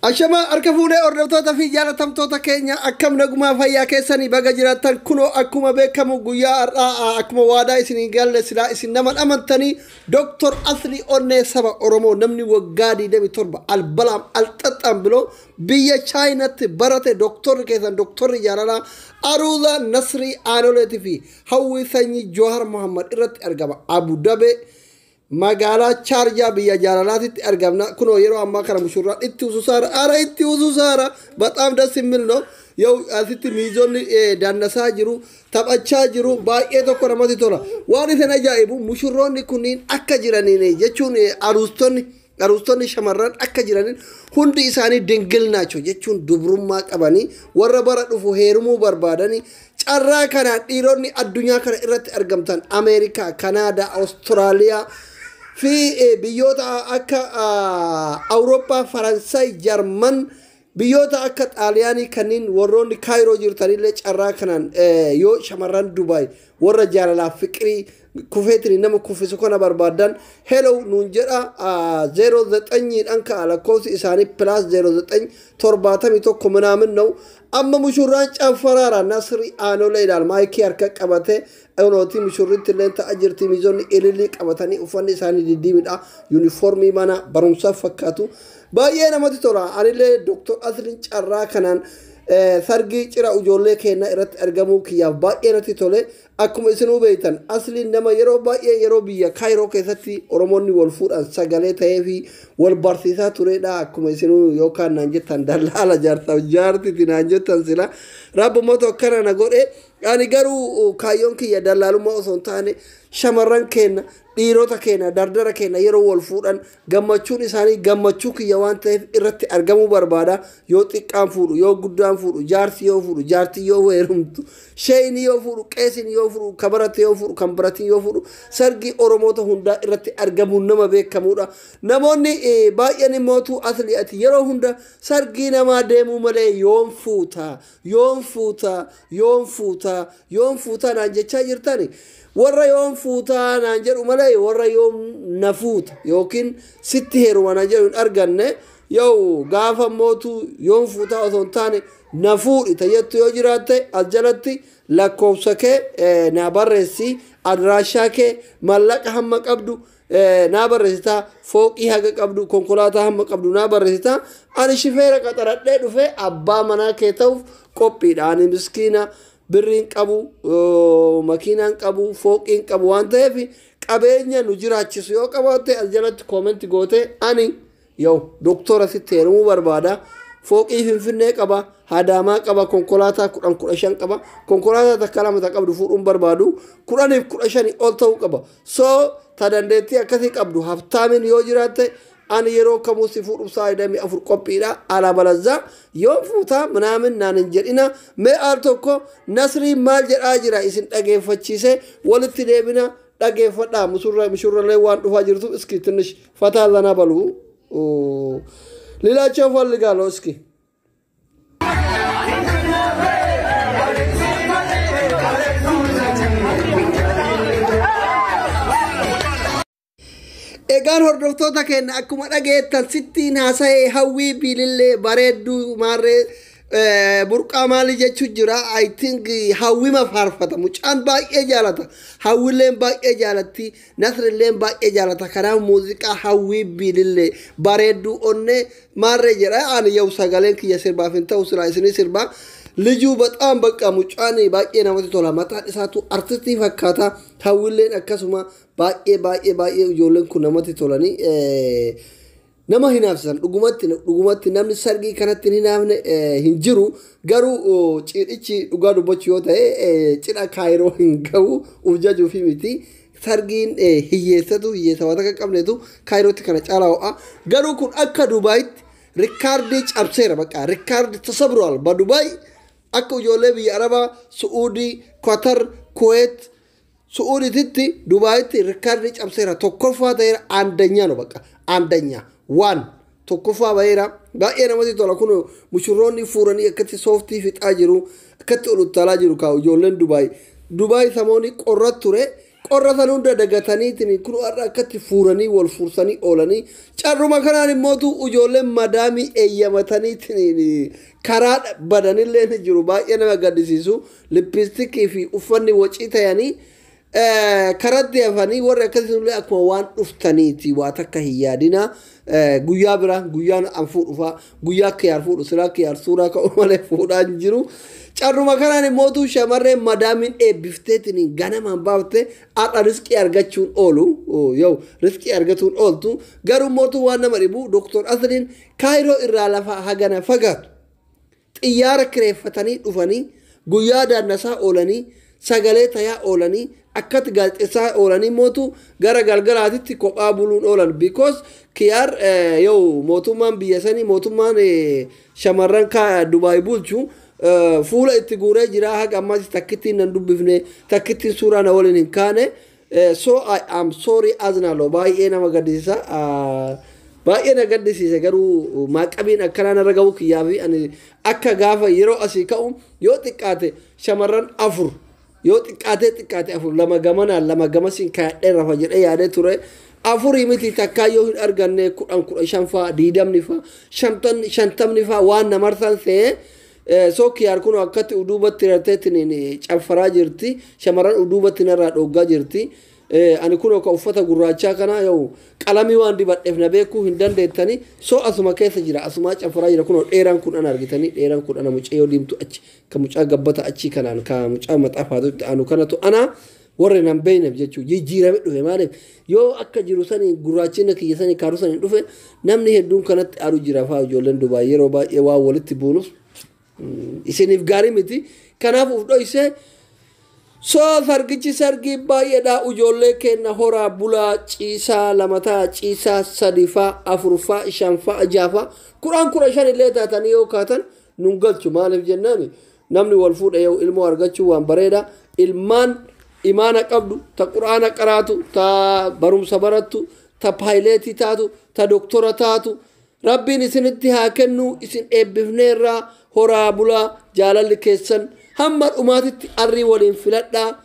Ashama harka fuudhee hordoftoota fi jaalatamtoota keenya akkam nagumaa fayyaa keessanii baga jiraattan. Kunoo akkuma beekamu guyyaa har'aa akkuma waadaa isinii galle silaa isin nama amantanii Dooktor Aslii Onnee saba Oromoo namni waggaa 27 albalaam alxaxxaan biloo biyya Chaayinaatti barate dooktorri keessan dooktorri jaalalaa Aruuza Nasrii Aanoleetii fi Hawwii Sanyii Joohar Muhammad irratti argama. Abu Dabee magaalaa Chaarjaa biyya jaalalaatitti argamna. Kunoo yeroo ammaa kana mushurraa itti ususaara ara itti ususaara በጣም ደስ የሚል ነው። ያው asitti miizonni dannasaa jiru, taphachaa jiru, baay'ee tokko namatti tola. Waan isin ajaa'ibu mushurroonni kunniin akka jiraniin jechuun aruustonni shamarran akka jiraniin hundi isaanii dingil naachoo jechuun dubrummaa qabanii warra bara dhufu heerumuu barbaadanii carraa kanaan dhiironni addunyaa kana irratti argamtan Ameerikaa, Kanaadaa, Awustiraaliyaa fi biyyoota akka Awurooppaa, Faransaay, Jarman, biyyoota akka Xaaliyaanii kanneen warroonni Kaayiroo jirtanillee carraa kanaan yoo shamarran Dubaay warra jaalalaaf fiqirii kufeetiin nama kuffisu kana barbaadan hello nuun jedha. 09dhaan ka'a lakkoofsi isaanii plus 09 71 ምናምን ነው። Amma mushurraan caffaraara Nasri Aanolee ilaal maayikii harka qabate onooti mushurritti illee ta'a jirti. Miizonni ilillii qabatanii uffanni isaanii diddiimidha, yuunifoormii mana barumsaa fakkaatu, baay'ee namatti tola. Anillee Dooktor Asliin carraa kanaan sargii cira ijoollee keenyaa irratti argamuu kiyyaaf baay'ee natti tole. Akkuma isinuu beektan Asliin nama yeroo baay'ee yeroo biyya Kaayiroo keessatti Oromoonni wal fuudhan sagalee ta'ee fi wal barsiisaa turedha. Akkuma isinuu yookaan naan jettan dallaala jaarsaaf jaartiti naan jettan sila rabbumatu akkana na godhe. Ani garuu kaayyoon kiyya dallaalummaa osoo hin taane shamarran keenya, dhiirota keenya, dardara keenya yeroo wal fuudhan gammachuun isaanii gammachuu kiyya waan ta'eef irratti argamuu barbaada. Yoo xiqqaan fuudhu, yoo guddaan fuudhu, jaarsi yoo fuudhu, jaartii yoo heerumtu, sheeyni yoo fuudhu, qeesiin yoo fuudhu, kan barate yoo fuudhu, kan baratiin yoo fuudhu, sargii Oromoota hundaa irratti argamuun nama beekamuudha. Namoonni baay'een immootu Asli ati yeroo hunda sargii namaa deemuu malee yoom fuuta, yoom fuuta, yoom fuuta, yoom fuuta naan jechaa jirtani. Warra yoom fuutaa naan jedhu malee warra yoom na fuuta yookiin sitti heeruma naan jedhu hin arganne. Yoo gaafa mootu yoom fuutaa osoo hin taane na fuudhi tayyattu yoo jiraatte as jalatti lakkoofsa kee naa barreessi, adraashaa kee, mallaqa hamma qabdu naa barreessitaa, fooqii haga qabdu, konkolaataa hamma qabdu naa barreessitaa. Ani shifeera qaxaradhee dhufee abbaa manaa kee ta'uuf qophiidha. Ani miskiina, birriin qabu, makiinaan qabu, fooqiin qabu waan ta'eef qabeenya nu jiraachisu yoo qabaatte as jalatti koomenti goote ani yoo doktora sitti heerumuu barbaada. Fooqii Finfinnee qaba, Hadaamaa qaba, konkolaataa 10 15 qaba. Konkolaataa takka lama ta qabdu fuudhuun barbaadu, 10f 15 ol ta'uu qaba. Soo ta dandeettii akkasii qabdu haftaamin yoo jiraatte ani yeroo kamuu si fuudhuuf sa'a 24 qophiidha. Alaa balazzaa yoo fuutaa minaamin naan hin jedhina. Mee al tokko Nasrii maal jedhaa jira isin dhageeffachiise walitti deebina. Dhageeffadhaa, mushurrallee waan dhufaa jirtu iski ትንሽ ፈታ ዘና በሉ ሌላቸው ፈልጋለሁ እስኪ። Egaan hordoftoota keenya akkuma dhageettan sittiin haasa'ee Hawwii Biilillee bareedduu maarree burqaa maali jechuu jira. I think Hawwima faarfata, mucaan baay'ee jaalata, Hawwiilleen baay'ee jaalatti, Nasrilleen baay'ee jaalata. Kanaaf muuziqaa Hawwii Biilillee bareedduu onnee maarree jedha. Ani yoo sagaleen kiyya sirbaaf hin ta'u silaa isinii sirbaa. Lijuu በጣም በቃ mucaan baay'ee namatti tola, mataan isaatu artistii fakkaata. Hawwiilleen akkasuma baay'ee baay'ee baay'ee ijoolleen kun namatti tolanii. Nama hinaafsisan dhugumatti, dhugumatti namni sargii kanatti hin hinaafne hin jiru. Garuu cidhichi dhugaa dubbachuu yoo ta'e cidha Kaayiroo hin gahu, uf jajuufi miti. Sargiin hiyyeessatu, hiyyeessa waan akka qabnetu Kaayirootti kana caalaa ho'a. Garuu kun akka Dubaayitti rikaardii cabseera, bakka rikaardii ተሰብሯል በዱባይ. Akka ijoollee biyya Arabaa, Su'uudii, Qatar, Kuwait, Su'uudititti Dubaayitti rikaardii cabseera, tokkoffaa ta'eera. አንደኛ ነው በቃ አንደኛ waan tokkoffaa baheera. Baay'ee namatti tola. Kun mushurroonni fuuranii akkatti sooftii fixaa jiru, akkatti ol utaalaa jiru. Kaa'u ijoolleen Dubaay, Dubaay samoonni qorra ture, qorra san hunda dagataniitiin kun har'a akkatti fuuranii wal fuursanii oolanii. Carruma kanaan immootu ijoolleen madaamii eeyyamataniitiin karaa badanillee ni jiru. Baay'ee nama gaddisiisu. Lippistikii fi uffanni wacii ta'anii karatti hafanii warri akkasii akkuma waan dhuftaniiti, waa takka hin yaadina. Guyyaa bira guyyaan an fuudhufaa, guyyaa Kiyaar fuudhu, silaa Kiyaar suuraa ka'u malee fuudhaa hin jiru. Carruma kanaan immootu shamarreen madaamiin eebbifteetiin ganamaan baafte har'a riskii argachuun oolu, yoo riskii argatuun ooltu. Garuu mootu waan nama dhibu, Doktor Asliin Kaayiroo irraa lafa hagana fagaatu xiyyaara kireeffatanii dhufanii, guyyaa daannasaa oolanii, sagalee tayaa oolanii, akkatti gaazexeessaa oolanii, mootu gara galgalaatitti kophaa buluun oolan, because Kiyaar yoo mootummaan biyya sanii, mootummaan shamarran Dubaay bulchu fuula itti guuree jira. Haga ammaas takkittiin nan dubbifne, takkittiin suuraa na waliin hin kaane. So I am sorry, አዝናለሁ. Baay'ee nama gaddisiisa, baay'ee na gaddisiise. Garuu maaqabiin akkanaa narra ga'uu kiyyaa fi ani akka gaafa yeroo asii ka'u yoo xiqqaate shamarran afur, yoo xiqqaatee xiqqaate afur, lama gamanaan lama gamasiin kaa'adhee rafa jedhee yaadee ture. Afurii miti, takkaa yoo hin arganne 10, 15 faa, 20 faa, 50 faa waan namarsan se'ee. So Kiyaar kun akkatti uduubatti hirteetiin caffaraa jirti, shamarran uduubatti narraa dhoggaa jirti. Ani kun akka uffata gurraachaa kana yoo qalamii waan dibadheef na beekuu hin dandeettani. So asuma keessa jira, asumaa caffaraa jira. Kun dheeraan kun ana argitanii, dheeraan kun ana, mucayyoo diimtu achi ka mucaa gabbata achi kanaan ka mucaa maxaafaatu aanu kanatu ana. Warri nan beeyneef jechuu jijjiirame dhufe. Maaliif yoo akka jiru sanii gurraachina kiyya sanii kaaruu sanii dhufe, namni hedduun kanatti aaru jira faa. Ijoolleen Dubaay yeroo baay'ee waan walitti buunus isiniif gaarii miti, kanaaf uf dhoysee. So sargichi sargii baay'eedha. Ijoollee kenna horaa bulaa, ciisaa lamataa, ciisaa sadifaa, afurfaa, shanfaa, jaafaa, 10, 15 illee taatanii yoo kaatan nun galchu. Maaliif jennaani, namni wal fuudhe yoo ilmoo argachuu waan bareeda. Ilmaan imaana qabdu, ta Quraana qaraatu, ta barumsa barattu, ta paayileetii taatu, ta doktora taatu Rabbiin isinitti haa kennu. Isin eebbifneerraa, horaa bulaa, jaalalli keessan hamma dhumaatitti arrii waliin filadhaa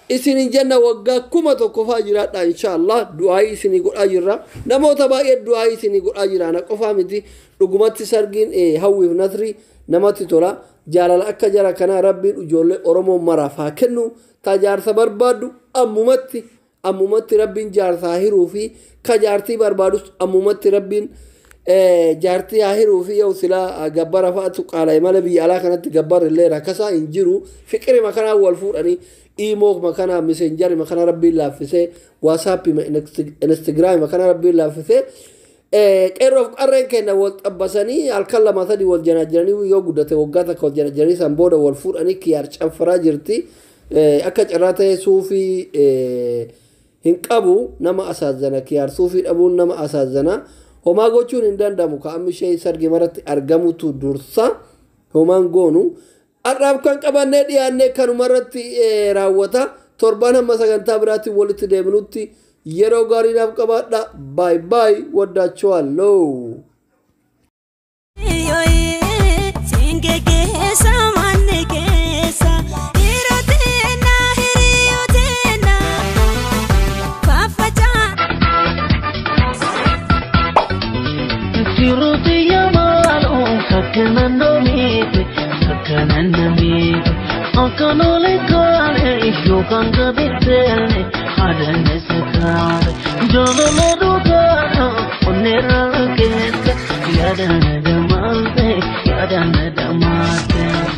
isinin jenna. Waggaa 1000 faa jiraadha inshaallah. Du'aayii isinii godhaa jirra, namoota baay'ee du'aayii isinii godhaa jira, ana qofaa miti. Dhugumatti sargiin Hawwiif Nasrii namatti tola. Jaalala akka jara kanaa Rabbiin ijoollee Oromoo maraaf haa kennu. Ta jaarsa barbaaddu ammumatti, ammumatti Rabbiin jaarsaa hiruu fi ka jaartii barbaadus ammumatti Rabbiin jaartii haa hiruu fi. Yoo silaa gabbara fa'atu qaala'e malee biyya alaa kanatti gabbarri illee rakkasaa hin jiru. Fiqiri makanaa wal fuudhanii, Imo makanaa, Messenger makanaa Rabbiin laaffisee, WhatsApp, Instagram makanaa Rabbiin laaffisee, qeerroof qarreen kenna wal xabbasanii halkan lama sadi wal janaajiranii, yoo guddate waggaa 1 wal janaajiranii, san booda wal fuudhanii. Kiyaar canfaraa jirti. Akka carraa ta'e suufii hin qabu, nama asaazana. Kiyaar suufii dhabuun nama asaazana. Homaa gochuun hin danda'amu, ka'amni ishee sargi maratti argamutu dursa, homaan goonu. Har'aaf kan qabannee dhiyaannee kanumarratti raawwata. Torban hamma sagantaa biraatti walitti deebinutti yeroo gaariidhaaf qabaadha. Bye bye, ወዳችኋለሁ. Siinqee keessa manni keessa hirooteena hiriyooteena faffacaa. Siruti yamaalo sakana nomite sakana namite akkanole kaane yookaan gabitteene haadhanne sakaare jaalala dhugaadha onneerra keessa yaadana damaate yaadana damaate.